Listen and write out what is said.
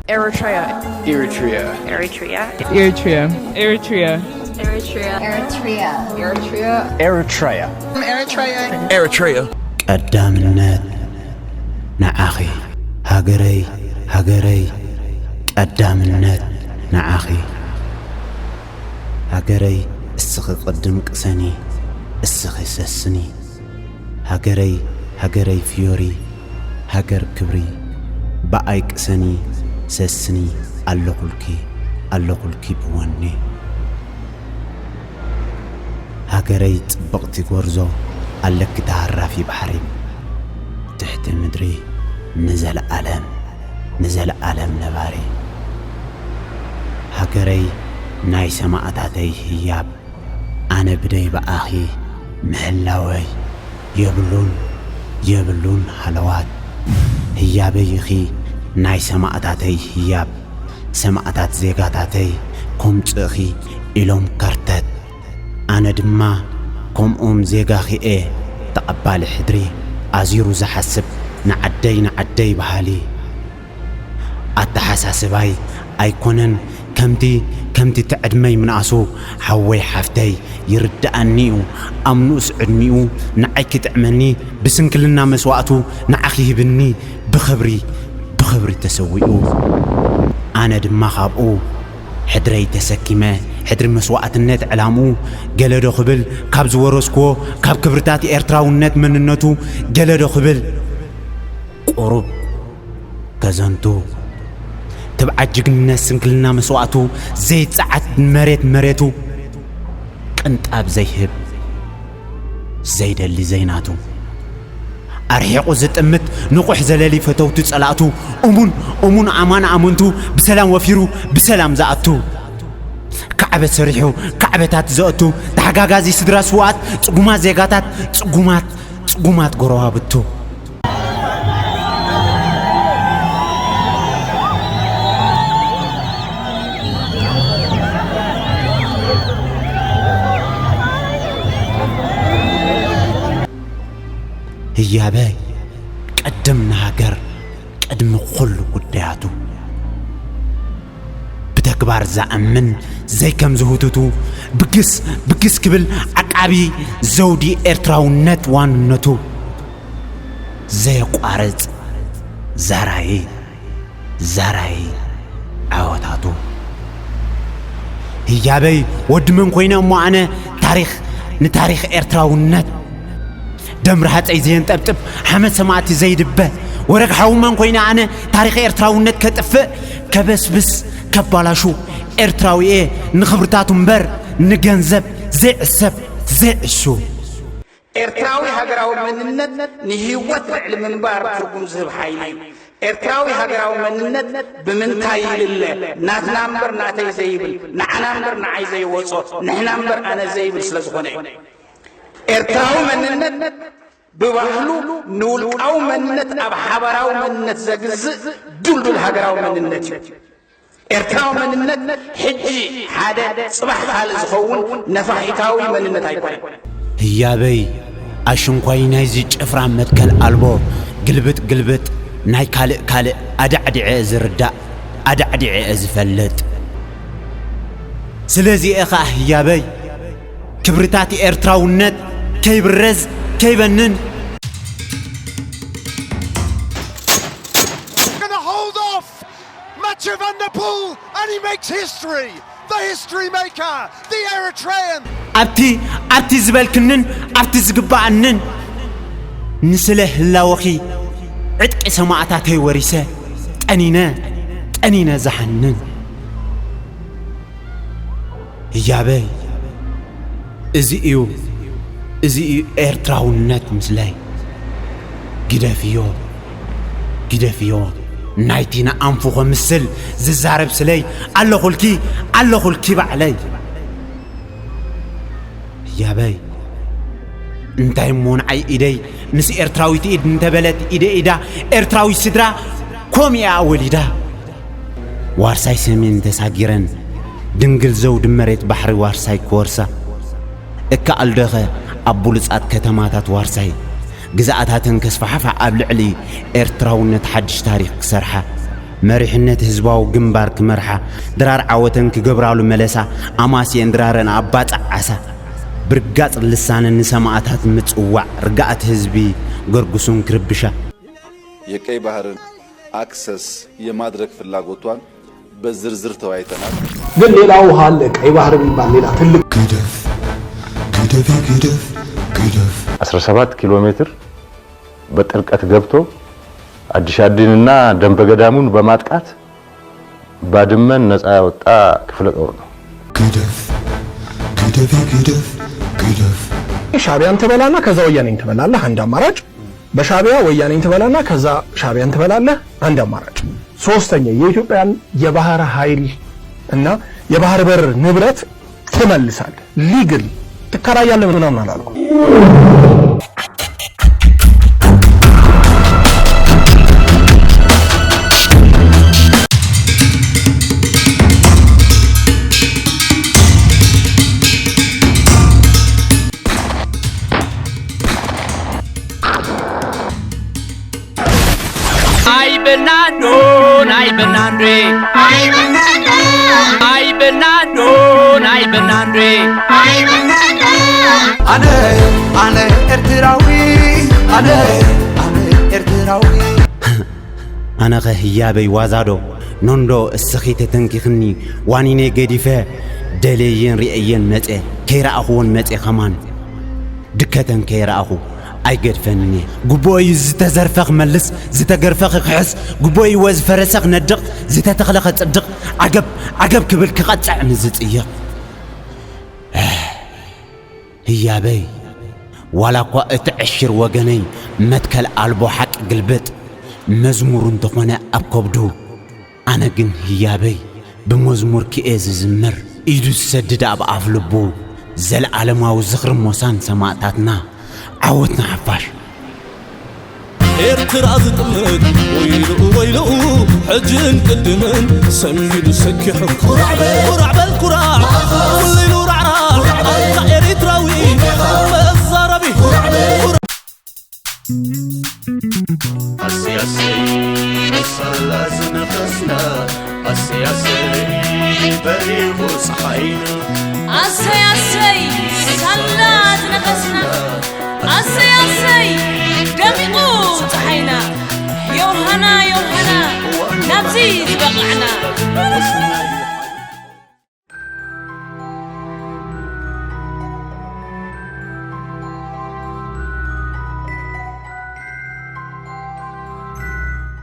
Eritrea. Eritrea. Eritrea. Eritrea. Eritrea. Eritrea. Eritrea. Eritrea. Eritrea. Eritrea. Eritrea. ቀዳምነት ንዓኺ ሃገረይ፣ ሃገረይ፣ ቀዳምነት ንዓኺ ሃገረይ። እስኺ ቅድም ቅሰኒ፣ እስኺ ሰስኒ። ሃገረይ፣ ሃገረይ ፍዮሪ፣ ሃገር ክብሪ። ብኣይ ቅሰኒ፣ ሰስኒ፣ ኣለኹልኪ፣ ኣለኹልኪ ብወኒ። ሃገረይ ጽብቕቲ ጎርዞ፣ ኣለኪ ተሃራፊ ባሕሪ። ትሕቲ ምድሪ ንዘለኣለም፣ ንዘለኣለም ነባሪ። ሃገረይ ናይ ሰማእታተይ ህያብ፣ ኣነ ብደይ ብኣኺ ምህላወይ የብሉን፣ የብሉን ሃለዋት። ህያበይ ኢኺ ናይ ሰማእታተይ ህያብ፣ ሰማእታት ዜጋታተይ ኮምጽእኺ ኢሎም ከርተት። ኣነ ድማ ከምኦም ዜጋኺ እየ፣ ተቐባሊ ሕድሪ፣ ኣዚሩ ዝሓስብ፣ ንዓደይ ንዓደይ በሃሊ። ኣተሓሳስባይ ኣይኮነን ከምቲ፣ ከምቲ ትዕድመይ ምንኣሱ፣ ሓወይ ሓፍተይ ይርድኣኒ እዩ። ኣብ ንኡስ ዕድሚኡ ንዓይ ክጥዕመኒ፣ ብስንክልና መስዋእቱ ንዓኺ ሂብኒ፣ ብኽብሪ፣ ብኽብሪ ተሰዊኡ። ኣነ ድማ ካብኡ ሕድረይ ተሰኪመ፣ ሕድሪ መስዋእትነት ዕላምኡ፣ ገለ ዶ ክብል ካብ ዝወረስክዎ፣ ካብ ክብርታት ኤርትራውነት መንነቱ፣ ገለ ዶ ክብል ቁሩብ ከዘንቱ። ትብዓት ጅግንነት ስንክልና መስዋእቱ፣ ዘይጸዓት መሬት መሬቱ፣ ቅንጣብ ዘይህብ ዘይደሊ ዘይናቱ። ኣርሒቑ ዝጥምት ንቑሕ ዘለሊ ፈተውቲ ጸላእቱ፣ እሙን፣ እሙን ኣማን ኣመንቱ፣ ብሰላም ወፊሩ ብሰላም ዝኣቱ። ካዕበት ሰሪሑ ካዕበታት ዘእቱ፣ ተሓጋጋዚ ስድራ ስውኣት፣ ጽጉማት ዜጋታት፣ ጽጉማት፣ ጽጉማት ጎረባብቱ። ህያበይ ቅድም ንሃገር ቅድሚ ኩሉ ጉዳያቱ። ብተግባር ዝኣምን ዘይከም ዝህቱቱ፣ ብግስ ብግስ ክብል ዓቃቢ ዘውዲ ኤርትራውነት ዋንነቱ። ዘየቋርጽ ዛራይ፣ ዛራይ ዓወታቱ። ህያበይ ወዲ መን ኮይነ እሞ ኣነ፣ ታሪኽ ንታሪኽ ኤርትራውነት፣ ደም ረሃጸይ ዘየንጠብጥብ፣ ሓመድ ሰማእቲ ዘይድበ፣ ወረግ ሓዊ መን ኮይነ ኣነ፣ ታሪኽ ኤርትራውነት ከጥፍእ፣ ከበስብስ፣ ከባላሹ ኤርትራዊ እየ፣ ንኽብርታቱ እምበር ንገንዘብ ዘይዕሰብ ዘይዕሹ። ኤርትራዊ ሃገራዊ መንነት ንህይወት ልዕሊ ምንባር ትርጉም ዝህብ ሓይሊ እዩ። ኤርትራዊ ሃገራዊ መንነት ብምንታይ ይልለ? ናትና እምበር ናተይ ዘይብል፣ ንዓና እምበር ንዓይ ዘይወጾ፣ ንሕና እምበር ኣነ ዘይብል ስለ ዝኾነ እዩ። ኤርትራዊ መንነት ብባህሉ ንውልቃዊ መንነት ኣብ ሓባራዊ መንነት ዘግዝእ ድልዱል ሃገራዊ መንነት እዩ። ኤርትራዊ መንነት ሕጂ ሓደ ጽባሕ ካልእ ዝኸውን ነፋሒታዊ መንነት ኣይኮነን። ህያበይ ኣሽንኳይ ናይዚ ጭፍራ መትከል ኣልቦ ግልብጥ ግልብጥ ናይ ካልእ ካልእ ኣዳዕዲዐ ዝርዳእ ኣዳዕዲዐ ዝፈልጥ። ስለዚ እየ ኸኣ ህያበይ ክብርታት ኤርትራውነት ከይብረዝ ከይበንን Gonna hold off Mathieu van der Poel, and he makes history. The history maker, the Eritrean. ኣብቲ ኣብቲ ዝበልክንን ኣብቲ ዝግባኣንን ንስለ ህላወኺ ዕጥቂ ሰማእታተይ ወሪሰ ጠኒነ ጠኒነ ዝሓንን ህያበይ እዚ እዩ፣ እዚ እዩ ኤርትራውነት ምስለይ። ግደፍዮ፣ ግደፍዮ፣ ናይቲ ንኣንፉ ከምስል ዝዛረብ ስለይ። ኣለኹልኪ፣ ኣለኹልኪ ባዕለይ። ህያበይ፣ እንታይ እሞ ንዓይ ኢደይ ምስ ኤርትራዊት ኢድ እንተበለት ኢደ ኢዳ ኤርትራዊት ስድራ ኮም እያ ወሊዳ። ዋርሳይ ሰሜን ተሳጊረን ድንግል ዘውዲ መሬት ባሕሪ ዋርሳይ ክወርሳ እከኣልዶኸ ኣብ ብሉጻት ከተማታት ዋርሳይ ግዝኣታተን ከስፋሕፋ ኣብ ልዕሊ ኤርትራውነት ሓድሽ ታሪኽ ክሰርሓ መሪሕነት ህዝባዊ ግንባር ክመርሓ፣ ድራር ዓወተን ክገብራሉ መለሳ፣ ኣማስየን ድራረን ኣብ ባጽዕ ዓሳ፣ ብርጋጽ ልሳነን ንሰማእታት ምጽዋዕ፣ ርግኣት ህዝቢ ገርጉሱን ክርብሻ። የቀይ ባህርን አክሰስ የማድረግ ፍላጎቷን በዝርዝር ተወያይተናል። ግን ሌላ ውሃ አለ፣ ቀይ ባህር የሚባል ሌላ ትልቅ ግደፍ ግደፍ ግደፍ ግደፍ 17 ኪሎ ሜትር በጥልቀት ገብቶ አዲሻዲንና ደንበገዳሙን በማጥቃት ባድመን ነፃ ያወጣ ክፍለ ጦር ነው። ግደፍ ግደፍ ግደፍ ግደፍ ሻቢያን ትበላና ከዛ ወያኔን ትበላለህ፣ አንድ አማራጭ። በሻቢያ ወያኔን ትበላና ከዛ ሻቢያን ትበላለህ፣ አንድ አማራጭ። ሶስተኛ የኢትዮጵያን የባህር ኃይል እና የባህር በር ንብረት ትመልሳለህ። ሊግል ትከራያለህ ምናምን አላልኩም። Ay Bernardo, ay Bernardo, ay Bernardo, ay Bernardo. ኣነ ኣነ ኤርትራዊ ኣነ ኣነ ኤርትራዊ ኣነኸ ህያበይ ዋዛዶ ኖንዶ እስኺ ተተንኪኽኒ ዋኒነይ ገዲፈ ደልየየን ርእየየን መጼ ከይረኣኽወን መጼ ኸማን ድከተን ከይረኣኹ ኣይገድፈንን እየ። ግቡኦ እዩ ዝተዘርፈ ክመልስ፣ ዝተገርፈ ክኽሕስ፣ ግቡኦ እዩ ዝፈረሰ ክነድቕ፣ ዝተተኽለ ከጽድቕ፣ ዓገብ ዓገብ ክብል ክቐጽዕ ንዝጽይቕ። ህያበይ ዋላ እኳ እቲ ዕሽር ወገነይ መትከል ኣልቦ ሓቂ ግልብጥ መዝሙሩ እንተኾነ ኣብ ከብዱ ኣነ ግን ህያበይ ብመዝሙር ክኤ ዝዝምር ኢዱ ዝሰድድ ኣብ ኣፍ ልቡ ዘለዓለማዊ ዝኽሪ ሞሳን ሰማእታትና ዓወት ንሓፋሽ። ኤርትራ ዝጥምት ወይልኡ ወይልኡ ሕጅን ቅድምን ሰሚዱ ሰኪሑ ኩራዕ በል ኩራዕ በል ኩራዕ ኩሉ ኢሉ ራዕራዕ ኣታ ኤሪትራዊ መዛረቢ ኩራዕ በል ኩራዕ ኣሰይ ኣሰይ መሳላ ዝነፈስና ኣሰይ ኣሰይ በሪኹ ፀሓይና ኣሰይ ኣሰይ ሳላ ዝነፈስና ኣሰይ ኣሰይ ደሚቑ ፀሓይና ዮሃና ዮሃና ናብዚ ዝበቕዕና